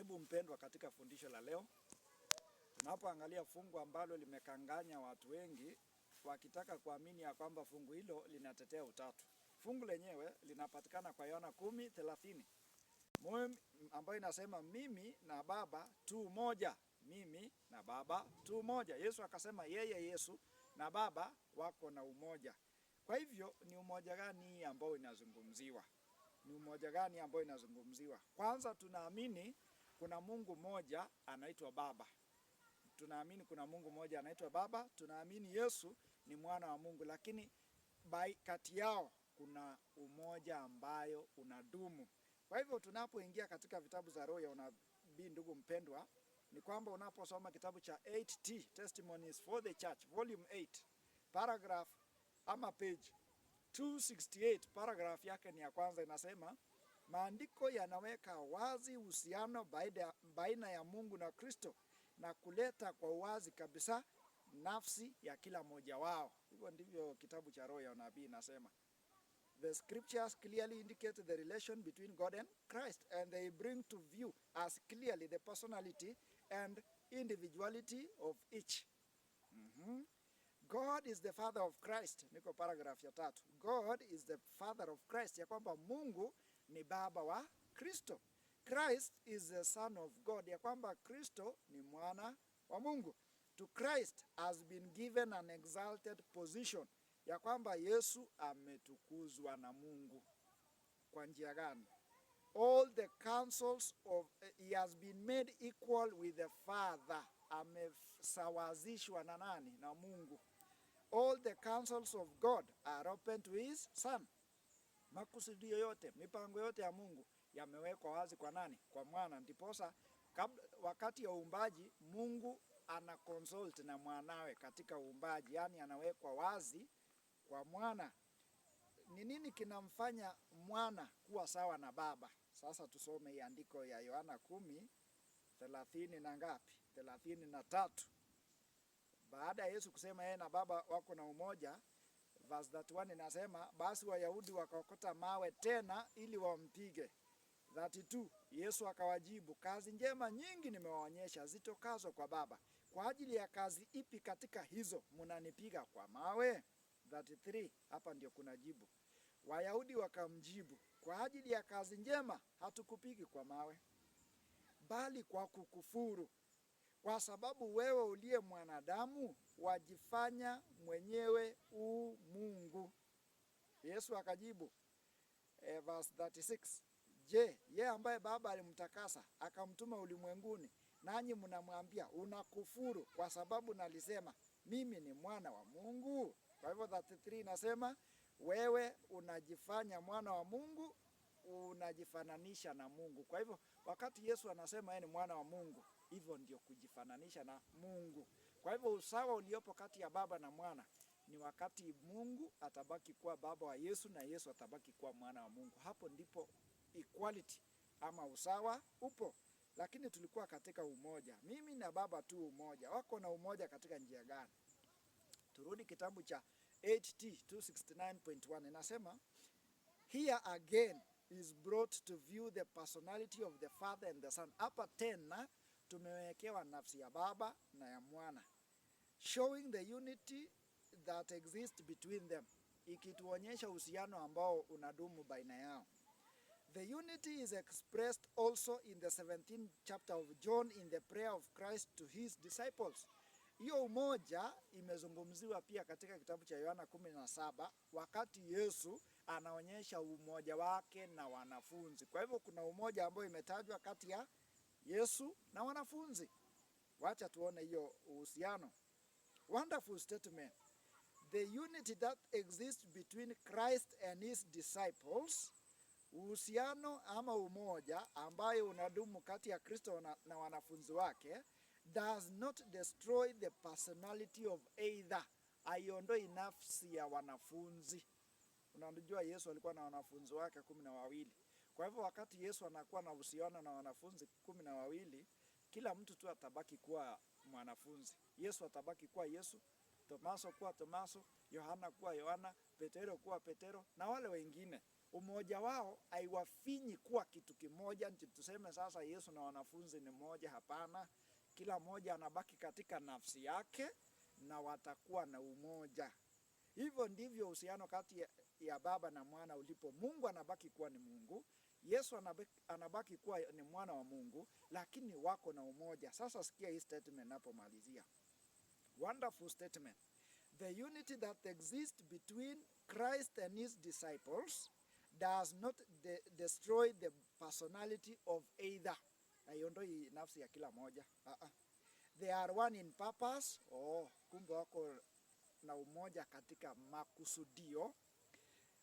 Karibu mpendwa katika fundisho la leo. Tunapoangalia fungu ambalo limekanganya watu wengi wakitaka kuamini ya kwamba fungu hilo linatetea utatu. Fungu lenyewe linapatikana kwa Yohana 10:30 ambayo inasema mimi na Baba tu moja, mimi na Baba tu moja. Yesu akasema yeye Yesu na Baba wako na umoja. Kwa hivyo ni umoja gani ambao inazungumziwa? Ni umoja gani ambao inazungumziwa? Kwanza tunaamini kuna Mungu mmoja anaitwa Baba. Tunaamini kuna Mungu mmoja anaitwa Baba. Tunaamini Yesu ni mwana wa Mungu, lakini kati yao kuna umoja ambayo unadumu. Kwa hivyo tunapoingia katika vitabu za roho ya unabii, ndugu mpendwa, ni kwamba unaposoma kitabu cha 8T Testimonies for the Church volume 8 paragraph ama page 268 paragraph yake ni ya kwanza, inasema maandiko yanaweka wazi uhusiano baina ya Mungu na Kristo na kuleta kwa uwazi kabisa nafsi ya kila mmoja wao. Hivyo ndivyo kitabu cha roho ya unabii inasema. The scriptures clearly indicate the relation between God and Christ, and they bring to view as clearly the personality and individuality of each. God is the father of Christ. Niko paragraph ya tatu. God is the father of Christ, ya kwamba Mungu ni baba wa Kristo. Christ is the son of God, ya kwamba Kristo ni mwana wa Mungu. To Christ has been given an exalted position, ya kwamba Yesu ametukuzwa na Mungu. Kwa njia gani? All the counsels of he has been made equal with the Father. Amesawazishwa na nani? Na Mungu. All the counsels of God are open to his son. Makusudio yote, mipango yote ya Mungu yamewekwa wazi kwa nani? Kwa mwana. Ndiposa kabla, wakati ya uumbaji Mungu ana consult na mwanawe katika uumbaji, yani anawekwa wazi kwa mwana. Ni nini kinamfanya mwana kuwa sawa na baba? Sasa tusome hii andiko ya Yohana 10:30 na ngapi? 33. Baada ya Yesu kusema yeye na baba wako na umoja, verse 31 inasema basi Wayahudi wakaokota mawe tena ili wampige. 32 Yesu akawajibu, kazi njema nyingi nimewaonyesha zitokazo kwa Baba. Kwa ajili ya kazi ipi katika hizo mnanipiga kwa mawe? 33 hapa ndio kuna jibu. Wayahudi wakamjibu, kwa ajili ya kazi njema hatukupigi kwa mawe, bali kwa kukufuru, kwa sababu wewe uliye mwanadamu wajifanya mwenyewe u Mungu. Yesu akajibu, verse 36, je, ye ambaye Baba alimtakasa akamtuma ulimwenguni, nanyi mnamwambia unakufuru kwa sababu nalisema mimi ni mwana wa Mungu? Kwa hivyo 33 inasema wewe unajifanya mwana wa Mungu, unajifananisha na Mungu. Kwa hivyo wakati Yesu anasema yeye ni mwana wa Mungu, hivyo ndio kujifananisha na Mungu. Kwa hivyo usawa uliopo kati ya Baba na Mwana ni wakati Mungu atabaki kuwa baba wa Yesu na Yesu atabaki kuwa mwana wa Mungu. Hapo ndipo equality ama usawa upo. Lakini tulikuwa katika umoja, mimi na Baba tu umoja. Wako na umoja katika njia gani? Turudi kitabu cha 8T 269.1 inasema here again is brought to view the personality of the Father and the Son. Hapa tena tumewekewa nafsi ya Baba na ya Mwana, showing the unity that exists between them, ikituonyesha uhusiano ambao unadumu baina yao. The unity is expressed also in the 17th chapter of John in the prayer of Christ to his disciples. Hiyo umoja imezungumziwa pia katika kitabu cha Yohana 17 wakati Yesu anaonyesha umoja wake na wanafunzi. Kwa hivyo kuna umoja ambao imetajwa kati ya Yesu na wanafunzi. Wacha tuone hiyo uhusiano. Wonderful statement. The unity that exists between Christ and his disciples, uhusiano ama umoja ambayo unadumu kati ya Kristo na wanafunzi wake, does not destroy the personality of either. Haiondoi nafsi ya wanafunzi. Unajua Yesu alikuwa na wanafunzi wake 12. Kwa hivyo wakati Yesu anakuwa na uhusiano na wanafunzi 12, kila mtu tu atabaki kuwa mwanafunzi. Yesu atabaki kuwa Yesu, Tomaso kuwa Tomaso, Yohana kuwa Yohana, Petero kuwa Petero na wale wengine. Umoja wao haiwafinyi kuwa kitu kimoja, nti tuseme sasa Yesu na wanafunzi ni moja. Hapana, kila mmoja anabaki katika nafsi yake na watakuwa na umoja. Hivyo ndivyo uhusiano kati ya Baba na Mwana ulipo. Mungu anabaki kuwa ni Mungu, Yesu anabaki kuwa ni mwana wa Mungu, lakini wako na umoja. Sasa sikia hii statement napomalizia. Wonderful statement. The unity that exists between Christ and his disciples does not destroy the personality of either. Haiondoi nafsi ya kila moja. Uh-uh. They are one in purpose. Oh, kumbe wako na umoja katika makusudio.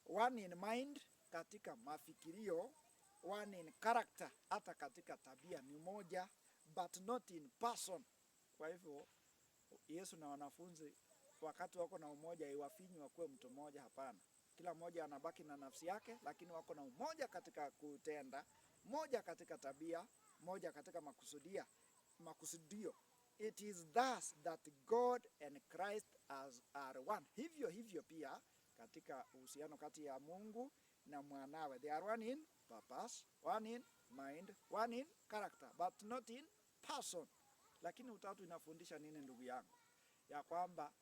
One in mind, katika mafikirio. One in character, hata katika tabia ni moja, but not in person. Kwa hivyo Yesu na wanafunzi wakati wako na umoja, iwafinyi wakuwe mtu mmoja? Hapana. Kila mmoja anabaki na nafsi yake, lakini wako na umoja katika kutenda, moja katika tabia, moja katika makusudio. It is thus that God and Christ are one. Hivyo hivyo pia katika uhusiano kati ya Mungu na mwanawe. They are one in purpose, one in mind, one in character, but not in person. Lakini utatu inafundisha nini, ndugu yangu? Ya kwamba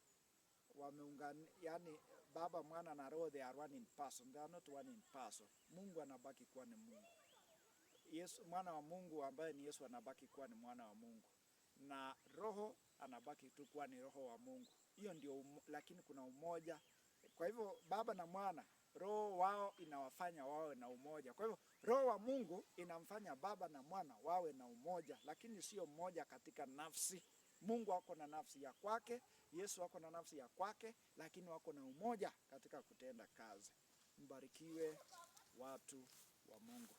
wameungana, yani Baba, Mwana na Roho, they are one in person. They are not one in person. Mungu anabaki kuwa ni Mungu. Yesu, mwana wa Mungu ambaye ni Yesu, anabaki kuwa ni mwana wa Mungu, na Roho anabaki tu kuwa ni Roho wa Mungu. Hiyo ndio lakini kuna umoja. Kwa hivyo Baba na Mwana, Roho wao inawafanya wawe na umoja. Kwa hivyo Roho wa Mungu inamfanya Baba na Mwana wawe na umoja, lakini sio mmoja katika nafsi. Mungu ako na nafsi ya kwake, Yesu ako na nafsi ya kwake, lakini wako na umoja katika kutenda kazi. Mbarikiwe watu wa Mungu.